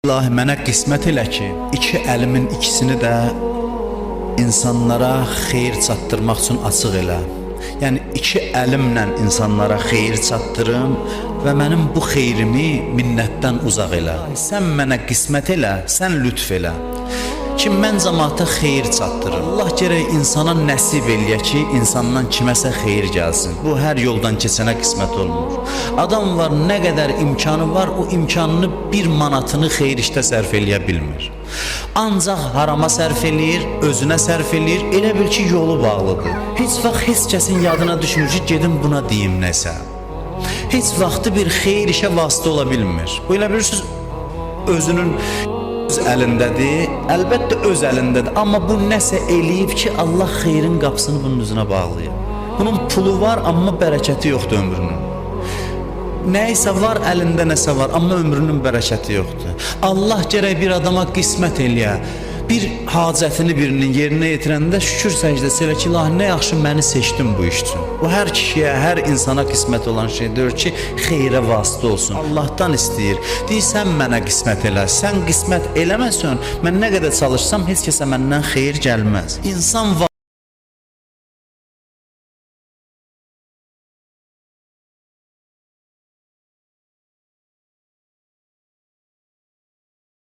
İlahi, mənə qismət elə ki, iki əlimin ikisini də insanlara xeyir çatdırmaq üçün açıq elə. Yəni iki əlimlə insanlara xeyir çatdırım və mənim bu xeyrimi minnətdən uzaq elə. Sən mənə qismət elə, sən lütf elə ki, mən camaata xeyir çatdırım. Allah gərək insana nəsib eləyə ki, insandan kiməsə xeyir gəlsin. Bu hər yoldan keçənə qismət olmur. Adam var, nə qədər imkanı var, o imkanını bir manatını xeyir işdə sərf eləyə bilmir. Ancaq harama sərf eləyir, özünə sərf eləyir, elə bil ki, yolu bağlıdır. Heç vaxt heç kəsin yadına düşmür ki, gedim buna deyim nəsə. Heç vaxtı bir xeyir işə vasitə ola bilmir. Bu elə bilirsiniz, özünün öz əlindədir. Əlbəttə öz əlindədir. Amma bu nəsə eləyib ki, Allah xeyrin qapısını bunun üzünə bağlayıb. Bunun pulu var, amma bərəkəti yoxdur ömrünün. Nəyisə var, əlində nəsə var, amma ömrünün bərəkəti yoxdur. Allah gərək bir adama qismət eləyə. Bir hacətini birinin yerinə yetirəndə şükür səcdəsi elə ki, İlahi, nə yaxşı məni seçdin bu iş üçün. Bu hər kişiyə, hər insana qismət olan şeydir ki, xeyrə vasitə olsun. Allahdan istəyir. Deyir, sən mənə qismət elə. Sən qismət eləməsən, mən nə qədər çalışsam heç kəsə məndən xeyir gəlməz. İnsan